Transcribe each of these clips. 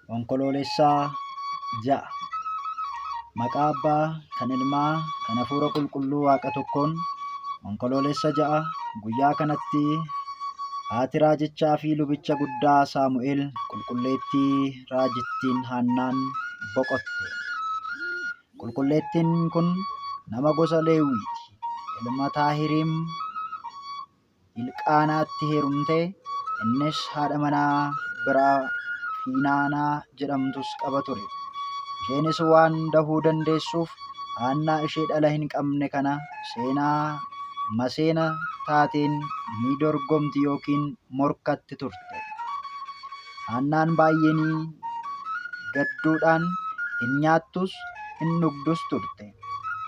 Onkoloolessaa 6. Maqaa Abbaa, kan Ilmaa, kan Hafuura Qulqulluu Waaqa tokkoon Onkoloolessa 6 guyyaa kanatti haati raajichaa fi lubicha guddaa Saamu'eel qulqulleettii raajittiin Haannaan boqotte. Qulqulleettiin kun nama gosa Leewwiiti. Ilma Taahiriim Hilqaanaatti heerumte, innis haadha manaa biraa Fiinaanaa jedhamtus qaba ture. Isheenis waan dahuu dandeessuuf Haannaa ishee dhala hin qabne kana seenaa maseena taateen ni dorgomti yookiin morkatti turte. Haannaan baay'ee ni gadduudhaan hin nyaattus hin dhugdus turte.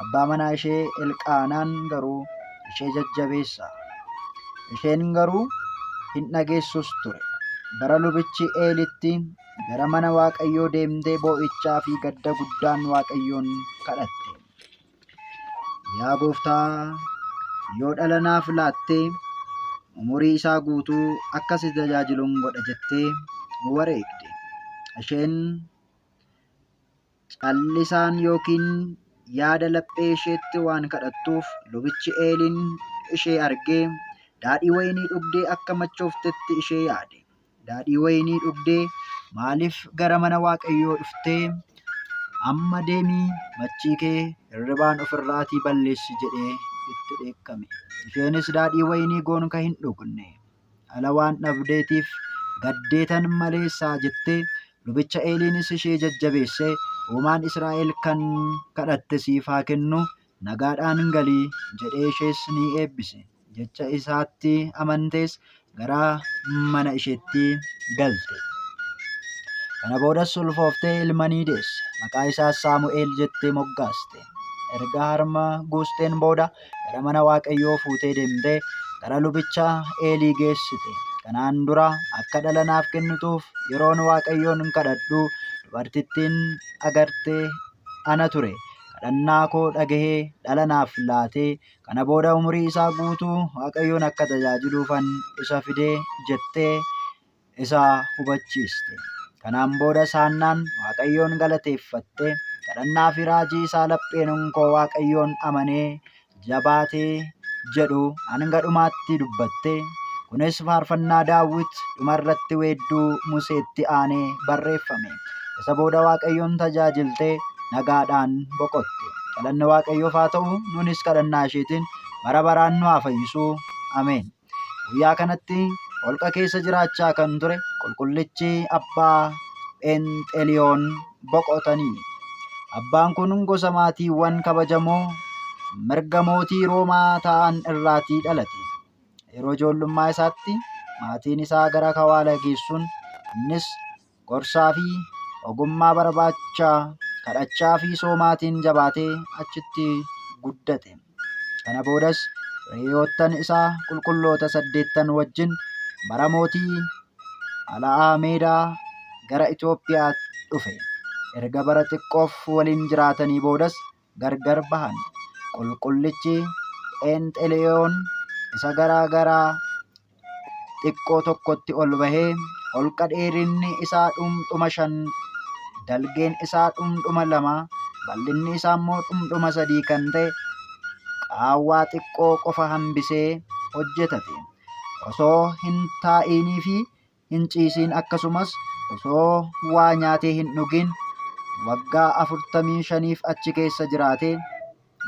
Abbaa manaa ishee Elqaanaan garuu ishee jajjabeessa. Isheen garuu hin dhageessus ture. Bara lubichi Eelitti gara mana Waaqayyoo deemtee boo'ichaa fi gadda guddaan Waaqayyoon kadhatte. Yaa gooftaa, yoo dhala naaf laatte umurii isaa guutuu akka si tajaajiluun godha jettee wareegde. Isheen Callisaan yookiin yaada laphee isheetti waan kadhattuuf lubichi Eeliin ishee argee daadhii wayinii dhugdee akka machooftetti ishee yaade. Daadhii wayinii dhugdee maaliif gara mana Waaqayyoo dhuftee? Amma deemii machii kee hirribaan ofirraatii balleessi jedhee itti dheekkame. Isheenis daadhii wayinii gonka hin dhugne. Dhala waan dhabdeetiif gaddeetan maleessaa jettee lubicha Eeliinis ishee jajjabeesse, Uumaan Israa'el kan kadhatte siif haa kennu, nagaadhaan gali jedhee ishees ni eebbise. Jecha isaatti amantees gara mana isheetti galte. Kana boodas ulfooftee ilma ni deesse. Maqaa isaas Saamu'eel jettee moggaaste. Erga harma guusteen booda gara mana Waaqayyoo fuutee deemtee gara lubicha Eelii geessite. Kanaan dura akka dhala naaf kennituuf yeroon Waaqayyoon kadhadhu dubartittiin agarte ana ture. Kadhannaa koo dhagahee dhala naaf laatee kana booda umurii isaa guutuu Waaqayyoon akka tajaajiluufan isa fide jettee isa hubachiiste. Kanaan boodas Haannaan Waaqayyoon galateeffatte, kadhannaa fi raajii isaa lapheen koo Waaqayyoon amanee jabaatee jedhu hanga dhumaatti dubbatte. Kunis faarfannaa Daawit dhumarratti weedduu Museetti aanee barreeffame. Isa booda Waaqayyoon tajaajilte nagaadhaan boqotte. Galanni Waaqayyoof haa ta'u, nunis kadhannaa isheetiin bara baraan nu haa fayyisu. Ameen. Guyyaa kanatti holqa keessa jiraachaa kan ture qulqullichi abbaa Pheenxeliyoon boqotanii. Abbaan kun gosa maatiiwwan kabajamoo mirga mootii Roomaa ta'an irraatii dhalate. Yeroo ijoollummaa isaatti maatiin isaa gara kawaala geessuun innis gorsaa fi ogummaa barbaacha kadhachaa fi soomaatiin jabaatee achitti guddate. Kana boodas hiriyoottan isaa qulqulloota saddeettan wajjin bara mootii Ala'aameedaa gara Itoophiyaa dhufe. Erga bara xiqqoof waliin jiraatanii boodas gargar bahan. Qulqullichi Pheenxeliyoon isa gara garaa xiqqoo tokkotti ol bahee holqa dheerinni isaa dhundhuma 5, dalgeen isaa dhundhuma 2, bal'inni isaa immoo dhundhuma 3 kan ta'e qaawwaa xiqqoo qofa hambisee hojjetate. Osoo hin taa'iinii fi hin ciisiin akkasumas osoo waa nyaatee hin dhugiin waggaa 45f achi keessa jiraate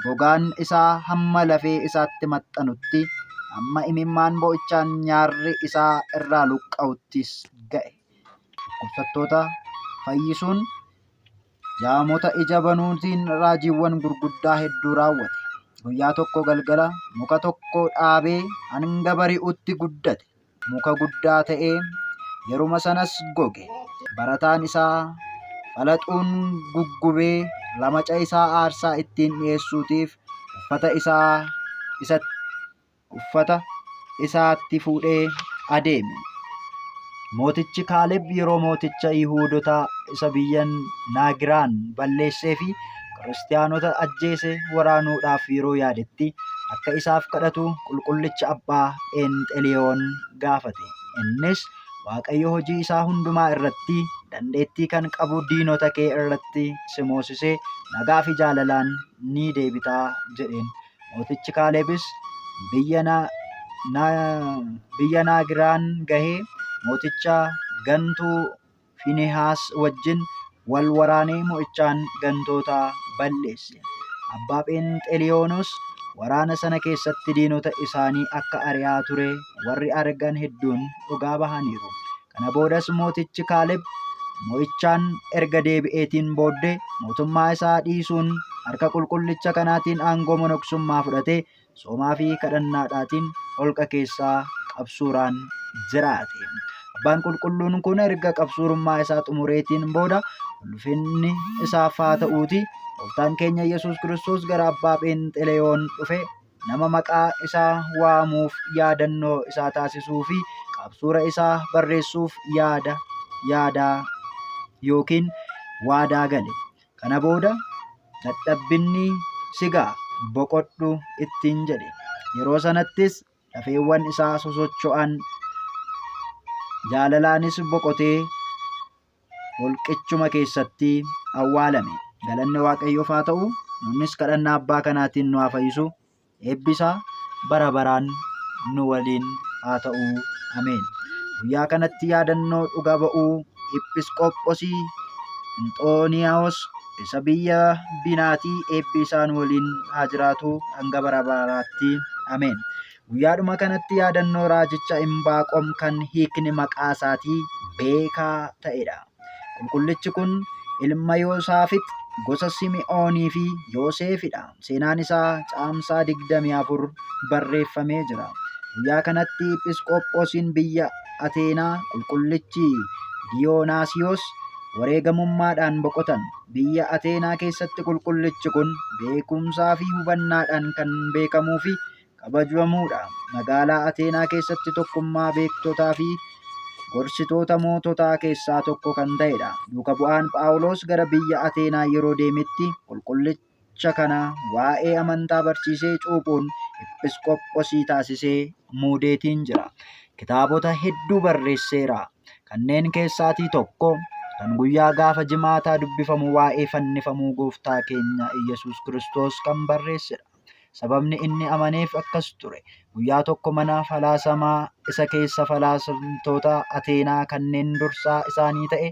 gogaan isaa hamma lafee isaatti maxxanutti hamma imimmaan bo'ichaan nyaarri isaa irraa luqqa'uttis ga'e. Dhukkubsattoota fayyisuun jaamota ija banuutiin raajiiwwan gurguddaa hedduu raawwate. Guyyaa tokko galgala muka tokko dhaabee hanga bari'utti guddate. Muka guddaa ta'ee yeruma sanas goge. Barataan isaa falaxuun guggubee lamaca isaa aarsaa ittiin dhi'eessuutiif uffata isaa isa uffata isaatti fuudhee adeeme. Mootichi Kaaleb yeroo mooticha Yihuudotaa isa biyya Naagiraan balleessee fi Kiristiyaanota ajjeese waraanuudhaaf yeroo yaadetti akka isaaf kadhatu qulqullicha abbaa Pheenxeliyoon gaafate. Innis Waaqayyo hojii isaa hundumaa irratti dandeettii kan qabu diinota kee irratti si moosisee nagaa fi jaalalaan ni deebitaa jedheen. Mootichi Kaalebis biyya Naagiraan gahee mooticha gantuu Finihaas wajjin wal waraanee mo'ichaan gantoota balleesse. Abbaa Pheenxeliyoonos waraana sana keessatti diinota isaanii akka ari'aa ture warri argan hedduun dhugaa bahaniiru. Kana boodas mootichi Kaaleb mo'ichaan erga deebi'eetiin booddee mootummaa isaa dhiisuun harka qulqullicha kanaatiin aangoo monoksummaa fudhatee soomaa fi kadhannaadhaatiin holqa keessaa qabsuuraan jiraate. Abbaan qulqulluun kun erga qabsuurummaa isaa xumureetiin booda ulfinni isaaf haa ta'uuti gooftaan keenya Yesuus Kiristoos gara abbaa Pheenxeleyoon dhufe nama maqaa isaa waamuuf yaadannoo isaa taasisuu fi qabsuura isaa barreessuuf yaadaa yookiin waadaa gale. Kana booda dadhabbinni si ga'a boqodhu ittiin jedhe. Yeroo sanattis lafeewwan isaa sosocho'an jaalalaanis boqotee holqichuma keessatti awwaalame. Galanni Waaqayyoof haa ta'u. Nunnis kadhannaa abbaa kanaatiin nu haa fayyisu. Eebbi isaa bara baraan nu waliin haa ta'u. Ameen. Guyyaa kanatti yaadannoo dhuga ba'uu Episkoophosii Inxooniyaawos isa biyya Binaatii eebbi isaan waliin haa jiraatu hanga bara baraatti. Ameen. Guyyaadhuma kanatti yaadannoo raajicha Imbaaqoom kan hiikni maqaa isaatii beekaa ta'edha. Qulqullichi kun ilma Yoosaafix gosa Simi'oonii fi Yooseefidha. Seenaan isaa caamsaa 24 barreeffamee jira. Guyyaa kanatti Episkoophosiin biyya Ateenaa qulqullichi Diyoonaasiyoos wareegamummaadhaan boqotan. Biyya Ateenaa keessatti qulqullichi kun beekumsaa fi hubannaadhaan kan beekamuu fi kabajamudha. Magaalaa Ateenaa keessatti tokkummaa beektotaa fi gorsitoota moototaa keessaa tokko kan ta'edha. Duuka bu'aan Phaawulos gara biyya Ateenaa yeroo deemetti qulqullicha kana waa'ee amantaa barsiisee cuuphuun episkoophosii taasisee muudeetiin jira. Kitaabota hedduu barreesseera. Kanneen keessaatii tokko kan guyyaa gaafa jimaataa dubbifamu waa'ee fannifamuu gooftaa keenya Iyyasuus Kiristoos kan barreessedha. Sababni inni amaneef akkas ture. Guyyaa tokko mana falaasamaa isa keessa falaasamtoota Ateenaa kanneen dursaa isaanii ta'e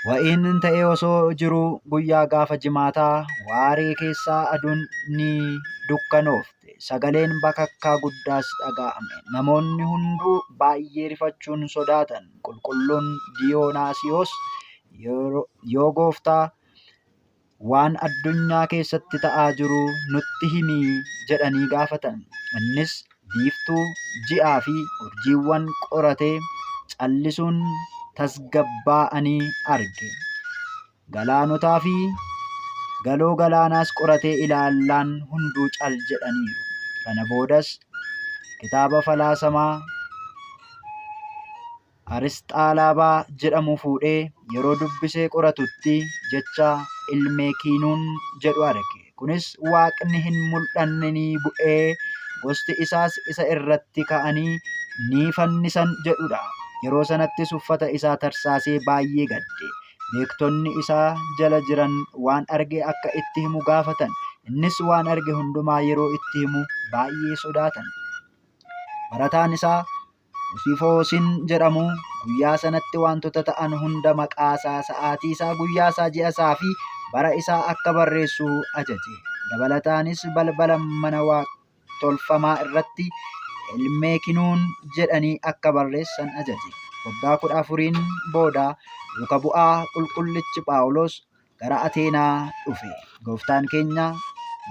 waa'een ta'e osoo jiruu guyyaa gaafa jimaataa waaree keessaa aduun ni dukkanoofte. Sagaleen bakakkaa guddaas dhaga'ame. Namoonni hunduu baay'ee rifachuun sodaatan. Qulqulluun Diyoonaasiyoos yoo gooftaa waan addunyaa keessatti ta'aa jiru nutti himii jedhanii gaafatan. Innis biiftuu, ji'aa fi urjiiwwan qoratee callisuun tasgabbaa'anii arge. Galaanotaa fi galoo galaanaas qoratee ilaallaan hunduu cal jedhaniiru. Kana boodas kitaaba falaasamaa Arisxaalaabaa jedhamu fuudhee yeroo dubbisee qoratutti jecha Ilmeekiinuun jedhu arge. Kunis waaqni hin mul'anne ni bu'ee gosti isaas isa irratti ka'anii ni fannisan jedhudha. Yeroo sanattis uffata isaa tarsaasee baay'ee gadde. Beektonni isaa jala jiran waan arge akka itti himu gaafatan. Innis waan arge hundumaa yeroo itti himu baay'ee sodaatan. Barataan isaa Sifoosiin jedhamu guyyaa sanatti wantoota ta'an hunda maqaa isaa, sa'aatii isaa, guyyaa isaa, ji'a isaa fi bara isaa akka barreessu ajaje. Dabalataanis balbala mana tolfamaa irratti Elmeekinuun jedhanii akka barreessan ajaje. Waggaa 14n booda duuka bu'aa qulqullichi Phaawulos gara Ateenaa dhufe. Gooftaan keenya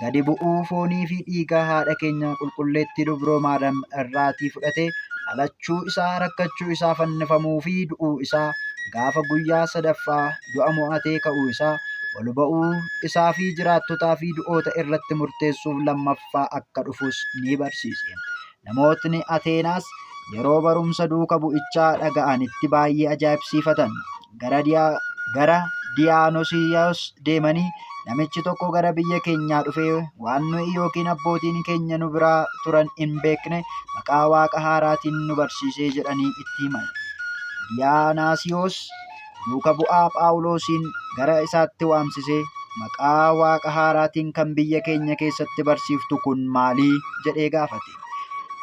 gadi bu'uu foonii fi dhiiga haadha keenya qulqulleettii dubroo Maariyaam irraatii fudhatee dhalachuu isaa, rakkachuu isaa, fannifamuu fi du'uu isaa, gaafa guyyaa sadaffaa du'a mo'atee ka'uu isaa, ol ba'uu isaa fi jiraattotaa fi du'oota irratti murteessuuf lammaffaa akka dhufus ni barsiise. Namootni Ateenaas yeroo barumsa duuka bu'ichaa dhaga'anitti baay'ee ajaa'ibsiifatan. Gara Diyaanosiyaas deemanii namichi tokko gara biyya keenyaa dhufee waan nuyi yookiin abbootiin keenya nu biraa turan hin beekne maqaa waaqa haaraatiin nu barsiisee jedhanii itti himan. Diyaanaasiyoos duuka bu'aa Phaawulosiin gara isaatti waamsisee, Maqaa Waaqa haaraatiin kan biyya keenya keessatti barsiiftu kun maalii? jedhee gaafate.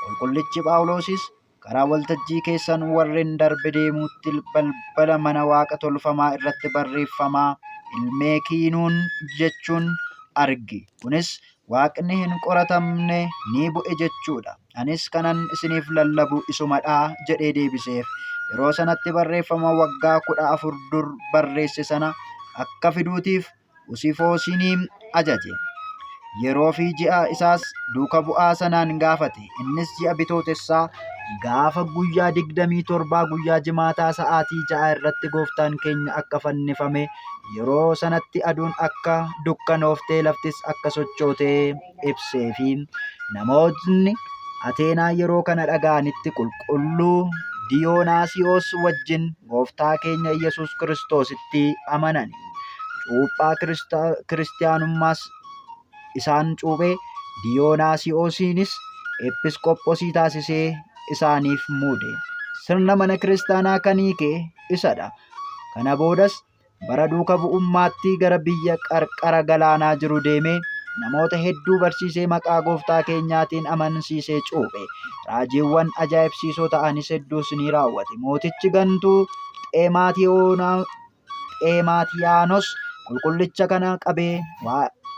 Qulqullichi Phaawulosis, Karaa waltajjii keessan warren darbe deemuutti balbala mana waaqa tolfamaa irratti barreeffamaa Ilmeekiinuun jechuun argi. Kunis Waaqni hin qoratamne ni bu'e jechuudha. Anis kanan isiniif lallabu isumadha jedhee deebiseef. Yeroo sanatti barreeffama waggaa 14 dur barreesse sana akka fiduutiif Usifoosini ajaje. Yeroo fi ji'a isaas duuka bu'aa sanaan gaafate. Innis ji'a Bitootessaa gaafa guyyaa 27 guyyaa Jimaataa sa'aatii 6 irratti gooftaan keenya akka fannifame yeroo sanatti aduun akka dukkanooftee laftis akka sochootee ibseefi. Namootni Ateenaa yeroo kana dhaga'anitti qulqulluu Diyoonaasiyoos wajjin gooftaa keenya Iyyasuus Kiristoositti amanani. Cuuphaa kiristiyaanummaas isaan cuuphee Diyoonaasiyoosiinis Ephisiqophosii taasisee isaaniif muude. Sirna mana kiristaanaa kan hiike isadha. Kana boodas bara duuka bu'ummaatti gara biyya qarqara galaanaa jiru deemee namoota hedduu barsiisee maqaa gooftaa keenyaatiin amansiisee cuuphe. Raajiiwwan ajaa'ibsiisoo ta'anis hedduus ni raawwate. Mootichi gantuu Xeemaatiyaanos qulqullicha kana qabee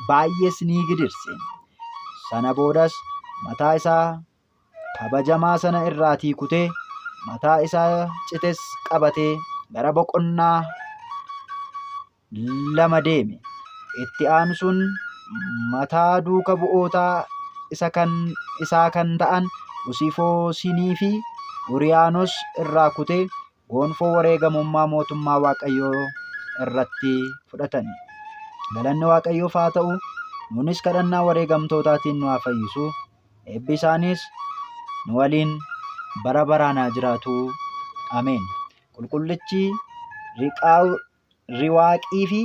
baay'ees ni gidirse. Sana boodas mataa isaa kabajamaa sana irraatii kutee mataa isaa cites qabatee gara boqonnaa lama deeme. Itti aansuun mataa duuka bu'ootaa isa kan isaa kan ta'an Usifoosinii fi Uriyaanos irraa kutee gonfoo wareegamummaa mootummaa Waaqayyoo irratti fudhatan. Galanni Waaqayyoof haa ta'u, nuunis kadhannaa wareegamtootaatiin nu haa fayyisu. Eebbi isaaniis nu waliin bara baraan haa jiraatu. Ameen. Qulqullichi Riwaaqii fi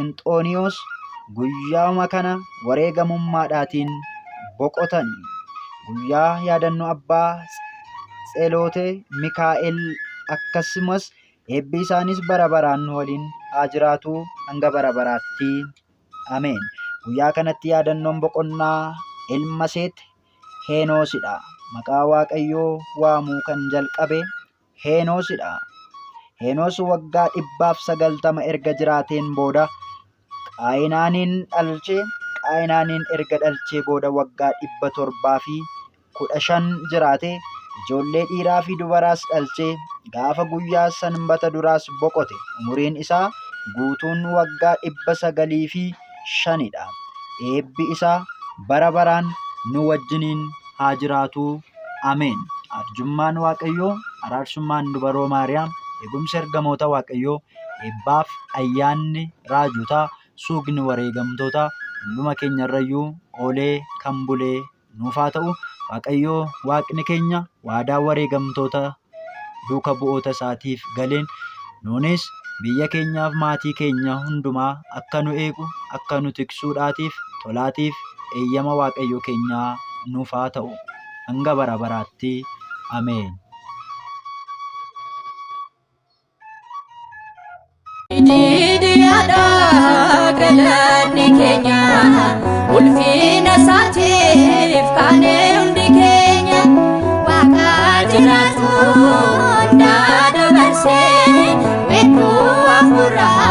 Inxooniyoos guyyauma kana wareegamummaadhaatiin boqotan. Guyyaa yaadannoo Abbaa Tseloote Mikaa'el akkasumas eebbi isaaniis bara baraan nu waliin haa jiraatu hanga bara baraatti. Ameen. Guyyaa kanatti yaadannoon boqonnaa ilma Seet Heenoosidha. Maqaa Waaqayyoo waamuu kan jalqabe Heenoosidha. Heenoos waggaa 190 erga jiraateen booda Qaayinaaniin dhalche. Qaayinaaniin erga dhalchee booda waggaa 715 jiraate. Ijoollee dhiiraa fi dubaraas dhalche. Gaafa guyyaa sanbata duraas boqote. Umuriin isaa guutuun waggaa 905 dha. Eebbi isaa bara baraan nu wajjiniin haa jiraatu. Ameen. Arjummaan Waaqayyoo, araarsummaan dubaroo Maariyaam, eegumsi ergamoota Waaqayyoo, eebbaaf ayyaanni raajotaa, suugni wareegamtootaa hunduma keenyarrayyuu oolee kan bulee nuuf haa ta'u. Waaqayyoo Waaqni keenya waadaa wareegamtoota duuka bu'oota isaatiif galeen nuunis biyya keenyaaf maatii keenya hundumaa akka nu eegu akka nu tiksuudhaatiif tolaatiif eeyyama Waaqayyo keenyaa nuuf haa ta'u. Hanga bara baraatti. Ameen. Jiidhiyaadha galanni keenya ulfina isaatiif kaanee hundi keenya waaqa jiraatu hundaa dabarsee weedduu hafuuraa.